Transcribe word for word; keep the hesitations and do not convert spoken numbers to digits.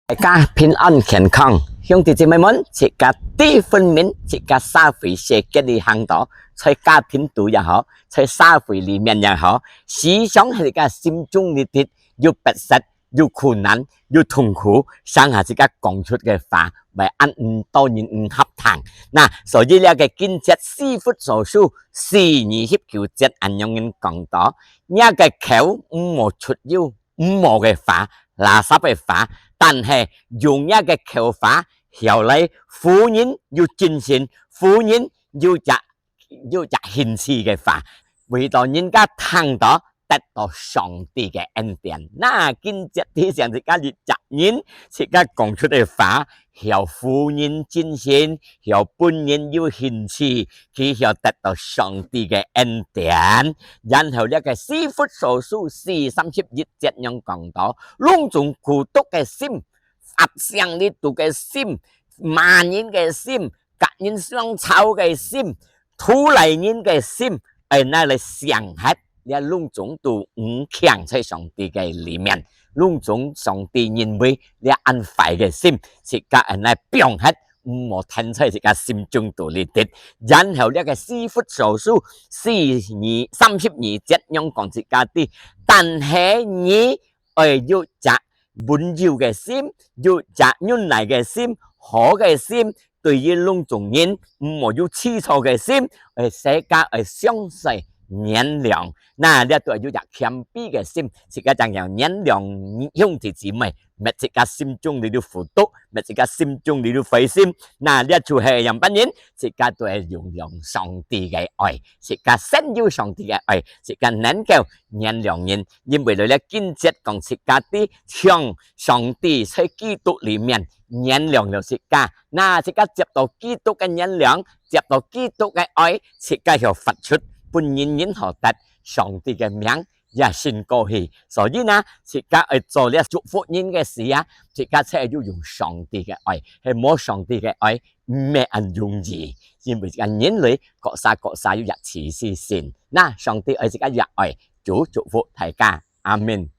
大家平安健康，兄弟姊妹們，自家知分明，自家社會世界裡行到，在家庭肚也好，在社會裡面也好，時常係自家心中裡底有不適、有困難、有痛苦，成下自家講出个話，會恁毋多人毋合聽。那所以這个經節以弗所書四二十九節恁樣講到：若个口毋好出有 毋好个話、垃圾个話，但係用若个口話曉來婦人有精神、婦人有隻有隻興趣个話，為到人家聽到得到上帝个恩典。那經節提醒自家一隻人，自家講出个話，曉婦人精神，曉婦人有興趣，佢曉得到上帝个恩典。然後這个以弗所書四三十一節樣講到，攏總苦毒个心、壓傷裡肚个心、罵人个心、甲人相吵个心、圖利人个心，愛拿來想忒，這攏總都毋強在上帝个裡面。攏總上帝認為這恁壞个心，自家愛拿放忒，毋好跈在自家心中肚裡底。然後這个以弗所書四二三十二節樣講自家知，但係你愛有隻溫柔个心，有隻忍耐个心，好个心，對於攏總人，毋好有自私个心，愛世界愛相信原諒。那這都愛有隻謙卑个心，自家正曉原諒兄弟姊妹，毋係自家心中裡有苦毒，毋係自家心中裡有灰心。那這就係樣般人，自家都愛用用上帝个愛，自家先有上帝个愛，自家能夠原諒人，因為來了經節講自家知像上帝在基督裡面原諒了自家。那自家接到基督个原諒，接到基督个愛，自家曉發出，分人人好得上帝个名也升高去。所以呢，自家愛做這祝福人个事啊，自家才愛有用上帝个愛，係無上帝个愛，毋係恁容易，因為自家人類各儕各儕有一自私心。那上帝愛自家也愛，主祝福大家，阿們。